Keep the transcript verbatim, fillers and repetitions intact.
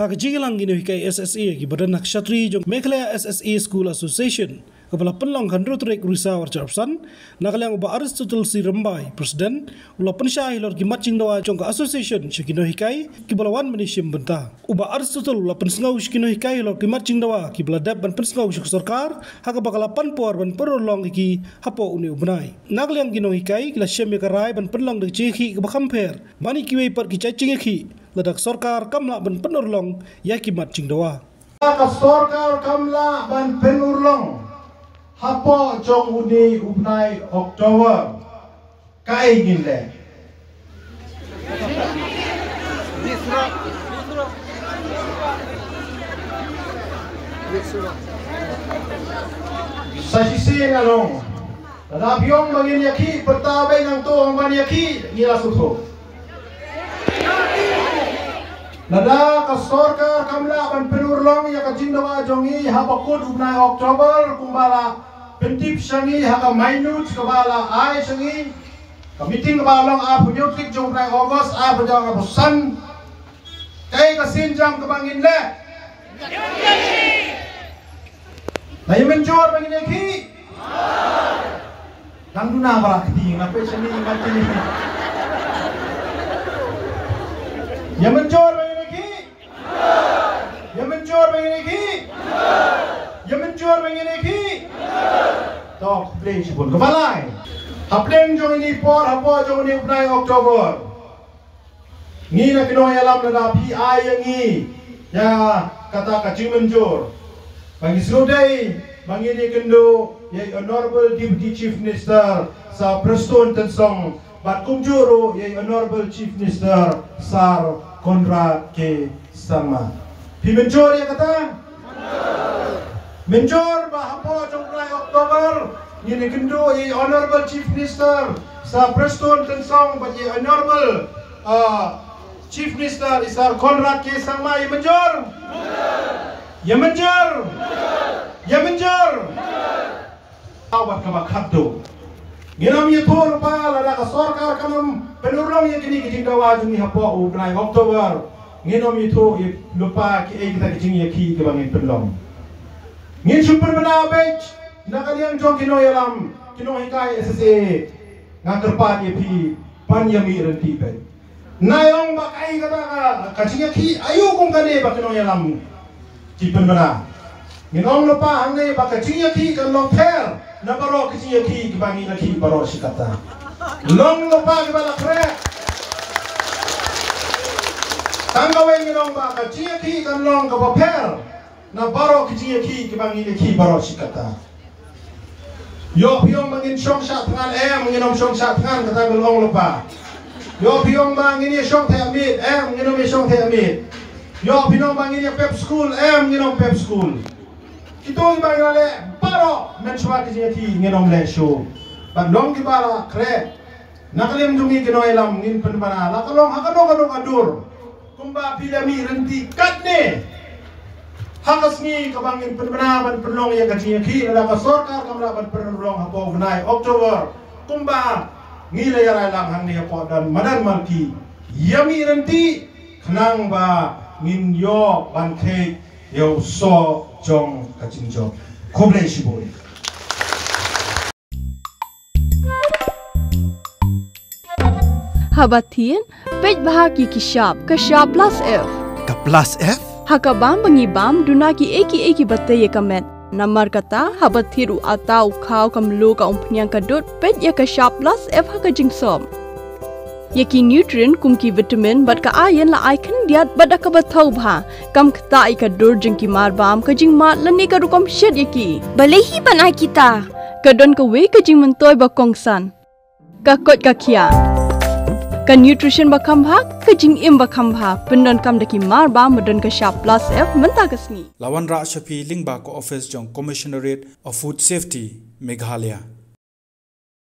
Ha ka jingïalang ki nonghikai S S A kiba don ha ka shatri jong Meghalaya S S A School Association kaba la pynlong ha ka hynriew tarik u Risaw arhajar arphew san, na ka liang u Bah Aristotle C Rymbai, President, u la pynshai halor ki mat jingdawa jong ka association sha ki nonghikai kiba la wan ban ïashim bynta. U Bah Aristotle u la pynsngew sha ki nonghikai halor ki mat jingdawa kiba la dep ban pynsngew sha ka sorkar, ha kaba ka la pan por ban pynurlong ïa ki hapoh une u bnai. Na ka liang ki nonghikai ki la shem ïa ka rai ban pynlong da ka jingïakhih kaba kham pher ban ïa kiwei pat ki jait jingïakhih, lada ka sorkar kam lah ban pynurlong ïa ki mat jingdawa. Ka sorkar kam lah ban pynurlong hapoh jong une u bnai October, kaei ngin leh? Sa shisien nga ong, lada phi ong ba ngin ïakhih, pyrta beit nangto, ong ban ïakhih, ngi la sngewthuh. Lada ka sorkar kam lah ban pynurlong ïa ka jingdawa jong ngi haba kut u bnai October, kumba la pyntip sha ngi ha ka minute kaba la ai sha ngi, ka meeting kaba long arphew hynñiew tarik jong u bnai August, arphew hynñiew, arphew san, kaei ka sienjam kaba ngin leh? Ngi mynjur ba ngin ïakhih? Nang duna ba la kti, nga peit shane, nga kti. Ngi mynjur ba ngin ïakhih? Ngi mynjur ba ngin ïakhih? Ngi mynjur ba ngin ïakhih? To, khublei shibun. Kaba lai, hapdeng jong ine i por, hapoh jong une u bnai October, ngi na ki nongïalam, lada phi ai ïa ngi ïa kata ka jingmynjur, ba ngi sngewdei ba ngin ïakynduh ïa i Honorable Deputy Chief Minister Sir Prestone Tynsong, bad kumjuh ruh ïa i Honorable Chief Minister Sir Conrad K Sangma. Phi mynjur ïa kata? Mynjur ba hapoh jong u bnai October ngin ïakynduh ïa i Honorable Chief Minister Sir Prestone Tynsong bad ïa i Honorable, ah, Chief Minister i Sir Conrad K Sangma. Ïa mynjur? Ïa mynjur? Ïa mynjur? Wat kaba khatduh. Ngin ym ïathuh lypa lada ka sorkar kan ym pynurlong ïa kine ki jingdawa jong ngi hapoh u bnai October. Ngin ym ïathuh lypa kiei kita ki jingïakhih kiba ngin pynlong. Ngin shu pynbna beit na ka liang jong ki nongïalam, ki nonghikai S S A. Nga kyrpad ïa phi, pan ïa mih ryntih beit. Nai ong ba kaei kata ka, ka jingïakhih, aïu kum kane ba ki nongïalam ki pynbna. Ngin ong lypa hangne ba ka jingïakhih kan long pher na baroh ki jingïakhih kiba ngi la khih baroh shi katta. Long lypa kiba la khreh. Tang kawei ngin ong ba ka jingïakhih kan long kaba pher na baroh ki jingïakhih kiba ngi la khih baroh shi katta. Ïoh phi ong ba ngin shong shah thngan, em, ngin ym shong shah thngan, kata ka long lypa. Ïoh phi ong ba ngin ïa shong theh miet, em, ngin ym ïa shong theh miet. Ïoh phi ong ba ngin ïa pep skul, em, ngin ym pep skul. Kito kiba ngi la leh baroh mynshuwa ki jingïakhih ngin ym leh shuh. Bad long kiba la khreh. Na ka liang jong ngi ki nongïalam ngin pynbna la ka long ha kano kano ka dur. Kumba phi la mih ryntih katne ha ka sngi kaba ngin pynbna ban pynlong ïa ka jingïakhih, lada ka sorkar kam lah ban pynlong hapoh u bnai October, kumba ngi la ïa rai lang hangne hapoh Madan Malki, ïa mih ryntih khnang ba ngin ïoh ban kheit ïa u soh jong ka jingjop. Khublei shibun. Haba thied, peit bha ki ki shap, ka shap plus F. Ka plus F? Ha ka bam ba ngi bam, duna kiei kiei kiba tei ïa ka met. Namar kata, haba thied u atta, u khaw, ka mluh, ka umphniang, ka dud, peit ïa ka shap plus F ha ka jingsop. Ïa ki nutrient kum ki vitamin bad ka iron la ai khyndiat bad da kaba thaw bha. Kam ktah ïa ka dur jong ki mar bam, ka jingmad lane ka rukom shet ïa ki. Balei hi ban ai kita? Ka don kawei ka jingmyntoi ba kongsan. Ka koit ka khiah. Ka nutrition ba kham bha, ka jingim ba kham bha. Pyndonkam da ki mar bam ba don ka shap plus F mynta ka sngi. La wanrah sha phi lyngba ka office jong Commissionerate of Food Safety, Meghalaya.